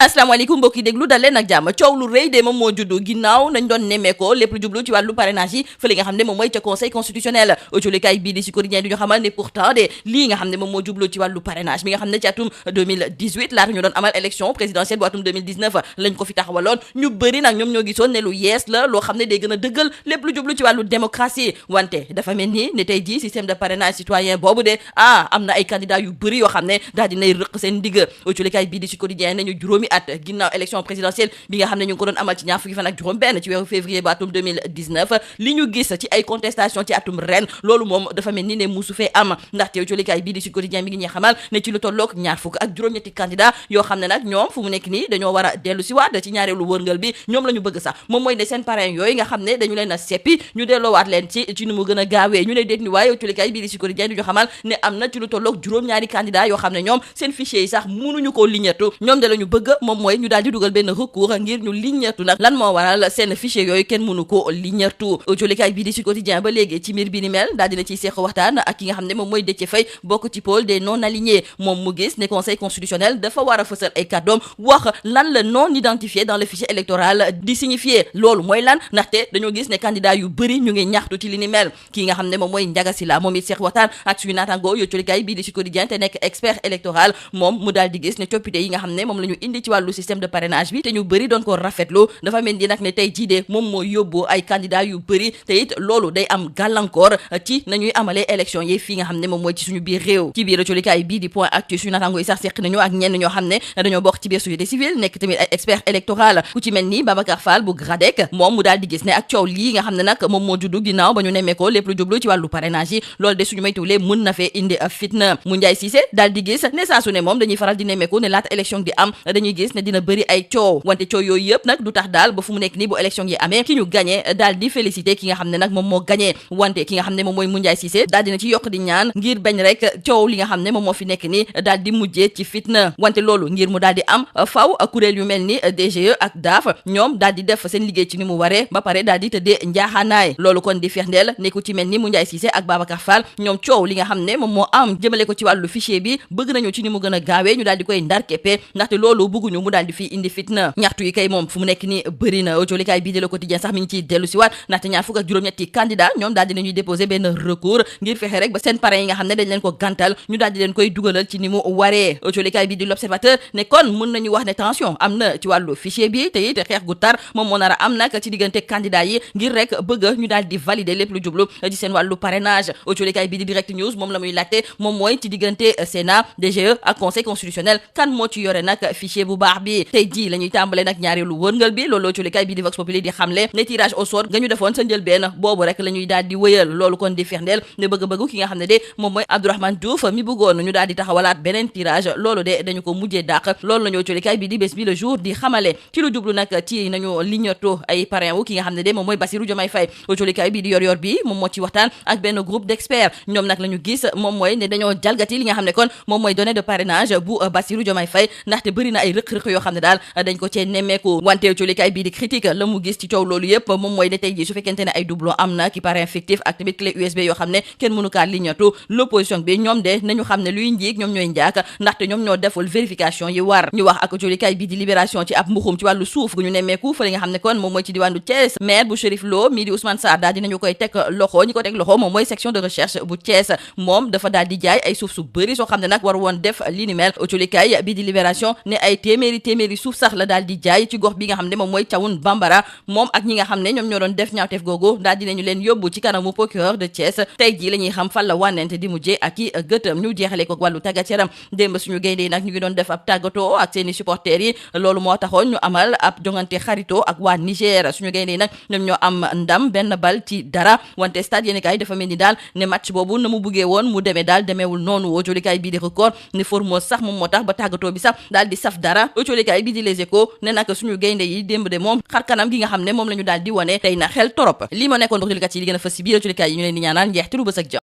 asalaamaaleykum mbokk yi déglu dal leen ak jàmm coow lu rëy de moom moo juddu ginnaaw nañ doon nemmeekoo lépp lu jublu ci wàllu parrainage yi fële nga xam ne moom mooy ca conseil constitutionnel autolikaay bii di si quotidien di ñu xamal ne pourtant de lii nga xam ne moom moo jublu ci wàllu parrainage mi nga xam ne ci atum 2018 laata ñu doon amal élection présidentielle bu atum 2019 lañ ko fi taxawaloon ñu bëri nag ñoom ñoo gisoon ne lu yees la loo xam ne day gën a dëggal lépp lu jublu ci wàllu démocratie wante dafa mel ni ne tey jii système de parrainage citoyen boobu de am na ay candidats yu bëri yoo xam ne daal dinay rëq seen digg autolikaay bii di si quotidien nañu juróomi at ginnaaw élection présidentielle bi nga xam ne ñu ngi ko doon amal ci ñaar fukki fan ak juróom benn ci weeru février ba atum 2019 li ñu gis ci ay contestation ci atum ren loolu moom dafa mel ni ne musu fee am ndaxte autolikaay bii di Sud Quotidien bi ngi ñuy xamal ne ci lu tolloog ñaar fukk ak juróom-ñetti candidat yoo xam ne nag ñoom fu mu nekk nii dañoo war a dellu si waat ci ñaareelu wërngal bi ñoom la ñu bëgg sax moom mooy ne seen parrain yooyu nga xam ne dañu leen a seppi ñu delloowaat leen ci nu mu gën a gaawee ñu ne déet ni waaye autolikaay bii di Sud Quotidien ñu xamal ne am na ci lu tolloog juróom-ñaari candidat yoo xam ne ñoom seen fichier yi sax mënuñu koo liñatu ñoom de la ñu bëgg moom mooy ñu daal di dugal benn recours ngir ñu liñatu nag lan moo waral seen fichier yooyu kenn mënu ko liñatu autolikaay bii di Sud Quotidien ba léegi ci mbir bi ni mel daal dina ciy seq waxtaan ak ki nga xam ne moom mooy Déthié Faye bokk ci pôle des non alignés moom mu gis ne conseil constitutionnel dafa war a fësal ay kàddoom wax lan la non identifié dans le fichier électoral di signifier loolu mooy lan ndaxte dañoo gis ne candidat yu bëri ñu ngi ñaxtu ci li ni mel ki nga xam ne moom mooy Ndiaga Sylla moom it seq waxtaan ak suñu naataango autolikaay bii di Sud Quotidien te nekk expert électoral moom mu daal di gis ne coppite yi nga xam ne moom la ñu indi ci wàllu système de parrainage bi te ñu bëri doon ko rafetlu dafa mel ni nag ne tey jii de moom moo yóbbu ay candidat yu bëri te it loolu day am gàllankoor ci nañuy amalee élection yi fii nga xam ne moom mooy ci suñu biir réew ci biir autolikaay bii di point actu suñu naataango yi sax seq nañu ak ñenn ñoo xam ne dañoo bokk ci biir société civile nekk tamit ay expert électoral ku ci mel ni Babacar Fall bu GRADEC moom mu daal di gis ne ak coow lii nga xam ne nag moom moo juddu ginnaaw ba ñu nemmee ko lépp lu jublu ci wàllu parrainage yi loolu de suñu maytuwulee mën na fee indi fitna mu Ndiaye Cissé daal di gis ne saa su ne moom dañuy faral di nemmeeku ne laata élection di am dañuy gis ne dina bëri ay coow wante coow yooyu yëpp nag du tax daal ba fu mu nekk nii bu élection yi amee ki ñu gagné daal di félicité ki nga xam ne nag moom moo gagné wante ki nga xam ne moom mooy Moundiaye Cissé daal dina ci yokk di ñaan ngir bañ rek coow li nga xam ne moom moo fi nekk nii daal di mujjee ci fitna wante loolu ngir mu daal di am faw kuréel yu mel ni DGE ak DAF ñoom daal di def seen liggéey ci ni mu waree ba pare daal di tëddee njaaxaanaay loolu kon di firndeel ne ku ci mel ni Moundiaye Cissé ak Babacar Fall ñoom coow li nga xam ne moom moo am jëmale ko ci wàllu fichier bi bëgg nañu ci ni mu gën a gaawee ñu daal di koy ndar keppe ndaxte loolu bëgguñu mu daal di fii indi fitna ñaxtu yi kay moom fu mu nekk ni bëri na autolikaay bii di Le Quotidien sax mi ngi ciy dellu si waat ndaxte ñaar fukk ak juróom-ñetti candidat ñoom daal dinañuy déposer benn recours ngir fexe rek ba seen parrain yi nga xam ne dañ leen ko gàntal ñu daal di leen koy dugalal ci ni mu waree autolikaay bii di L'Observateur ne kon mën nañu wax ne tension am na ci wàllu fichier bi te it xeex gu tar moom moo nar a am nag ci diggante candidat yi ngir rek bëgg ñu daal di valider lépp lu jublu ci seen wàllu parrainage autolikaay bii di Direct News moom la muy laajte moom mooy ci diggante Sénat DGE ak conseil constitutionnel kan moo ci yore nag fichier bu baax bi tey jii la ñuy tàmbale nag ñaareelu wërngal bi loolu autolikaay bii di Vox Populi di xamle ne tirage au sort nga ñu defoon sa njëlbeen boobu rek la ñuy daal di wëyal loolu kon di firndeel ne bëgg-bëggu ki nga xam ne de moom mooy Abdourahmane Diouf mi bëggoon ñu daal di taxawalaat beneen tirage loolu de dañu ko mujjee dàq loolu la ñu autolikaay bi di bés bi le jour di xamale ci lu jublu nag ci nañu lignato ay parrain wu ki nga xam ne de moom mooy Bassirou Diomaye Faye autolikaay bi di yor bi moom moo ci waxtaan ak benn groupe d'experts ñoom nag la ñu gis moom mooy ne dañoo jalgati li nga xam ne kon moom mooy données de parrainage bu Bassirou Diomaye Faye ndaxte bëri na ay rëq-rëq yoo xam ne daal dañ ko cee nemmeeku wante autolikaay bii di critique la mu gis ci coow loolu yëpp moom mooy ne tey jii su fekkente ne ay doublon am na ki parrain fictif ak tamit clé USB yoo xam ne kenn mënu kaa lignatu l'opposition bi ñoom de nañu xam ne luy njiig ñoom ñooy njaak ndaxte ñoom ñoo deful vérification yi war ñu wax ak autolikaay bii di Libération ci ab mbuxum ci wàllu suuf gu ñu nemmeeku fële nga xam ne kon moom mooy ci diwaanu Thiès maire bu Chérif Lo mii di Ousmane Sarr daal dinañu koy teg loxo ñi ko teg loxo moom mooy section de recherche bu Thiès moom dafa daal di jaay ay suuf su bëri soo xam ne nag war woon def li ni mel autolikaay bii di Libération ne ay téeméeri suuf sax la daal di jaay ci gox bi nga xam ne moom mooy Thiawoune Bambara moom ak ñi nga xam ne ñoom ñoo doon def ñaawteef googu daal dinañu leen yóbbu ci kanamu procureur de Thiès tey jii la ñuy xam fan la wànnente di mujjee ak i gëtëm ñu jeexale ko wàllu tàggat yaram démb suñu gaynde yi nag ñu ngi doon def ab tàggatoo ak seeni supporters yi loolu moo taxoon ñu amal ab jongante xarito ak waa Niger suñu gaynde yi nag ñoom ñoo am ndam benn bal ci dara wante stade yéeni kaay dafa mel ni daal ne match boobu na mu buggee woon mu demee daal demeewul noonu autolikaay bii di Record ne Formose sax moom moo tax ba tàggatoo bi sax daal di saf dara autolikaay bii di Les Échos ne nag suñu gaynde yi démb de moom xar kanam gi nga xam ne moom la ñu daal di wane tey na xel torop lii ma nekkoon autolikaay yi li gën a fës si biir autolikaay yi ñu leen di ñaanal njeexte lu bës ak jàmm